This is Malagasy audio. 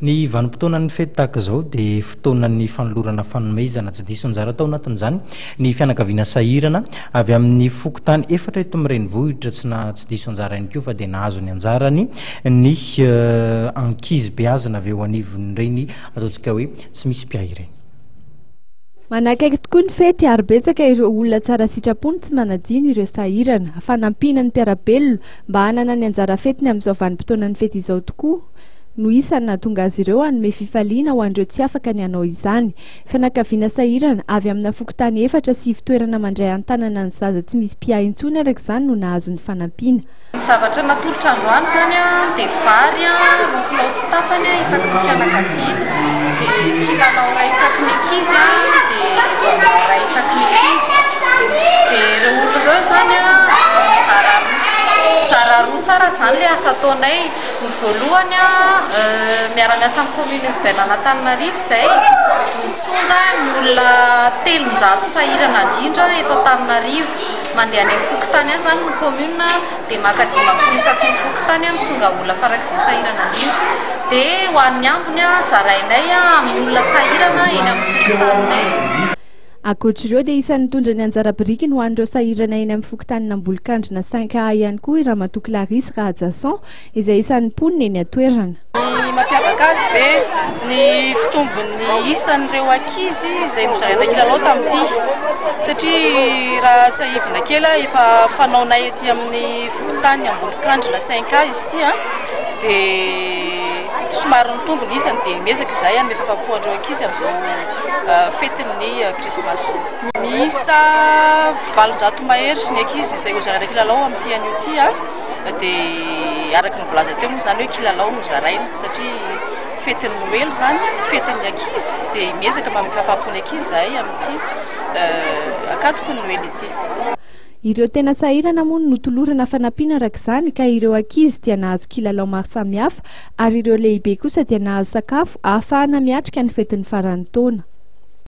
Ny vanim-potoanan'ny fety tahaka izao dia fotoanan'ny fanolorana fanomezana. Tsy diso anjara tao anatin'izany ny fianakaviana sahirana avy amin'ny fokontany efatra eto amin'ny renivohitra. Tsy na tsy diso anjara ihany koa fa dia nahazo ny anjarany ny ankizy beazina avy eo anivon'ireny ataontsika hoe tsy misy mpiahy ireny. Manakaiky tokoa ny fety ary betsaka ireo olona tsara sitrapo no tsy manadino ireo sahirana. Fanampiana ny mpiara-belona mba hanana ny anjara fetiny amin'izao vanim-potoanan'ny fety izao tokoa no isan'ny nahatonga azy ireo hanome fifaliana ho an'ireo tsy afaka ny hanao izany. Fianakaviana sahirana avy amina fokontany efatra sy ivon-toerana mandray an-tanana ny zaza tsy misy mpiahy intsony araka izany no nahazo ny fanampiana. Ny zavatra natolotra androany izany dia vary roa kilao sy tapany isaky ny fianakaviana, dia kilalao iray isaky ny ankizy dia bonbon iray isaky ny ankizy. Dia ireo olona ireo izany mizara roa, mizara roa tsara izany ilay asa ataonay. Ny voalohany miara-miasa amin'ny commune urbaine an'Antananarivo izay mitsonga ny olona 300 sahirana indrindra eto Antananarivo. Mandeha any amin'ny fokontany any izany ny commune dia maka 50 isaky ny fokontany mitsonga olona farak'izay sahirana indrindra. Dia ho an'ny ambiny zarainay amin'ny olona sahirana eny amin'ny fokontaninay. Ankoatr'ireo dia isan'ny nitondra ny anjara birikiny ho an'ireo sahirana eny amin'ny fokontanin'Ambolokandrina Cinq A ihany koa i Ramatoa Clarisse Rahajason izay isan'ny mponina eny an-toerana. Ny mampiavaka azy ve ny fitombon'ny isan'ireo ankizy izay nozaraina kilalao tamin'ity satria raha tsiahivina kely efa fanaonay aty amin'ny fokontany Ambolokandrina Cinq A izy ity dia somary nitombo ny isany dia miezaka izahay hanome fahafahampo an'ireo ankizy amin'izao fetin'ny krismasy izao. Miisa 800 mahery ny ankizy izay hozaraina kilalao amin'ity anio ity dia araka ny voalaza teo moa izany hoe kilalao no zaraina satria fetin'ny Noely izany, fetin'ny ankizy dia miezaka manome fahafahampo ny ankizy izahay amin'ity ankatoky ny Noely ity. Ireo tena sahirana moa no notolorana fanampiana araka izany ka ireo ankizy dia nahazo kilalao maro samihafa ary ireo lehibe kosa dia nahazo sakafo ahafahana miatrika ny fetin'ny faran'ny taona.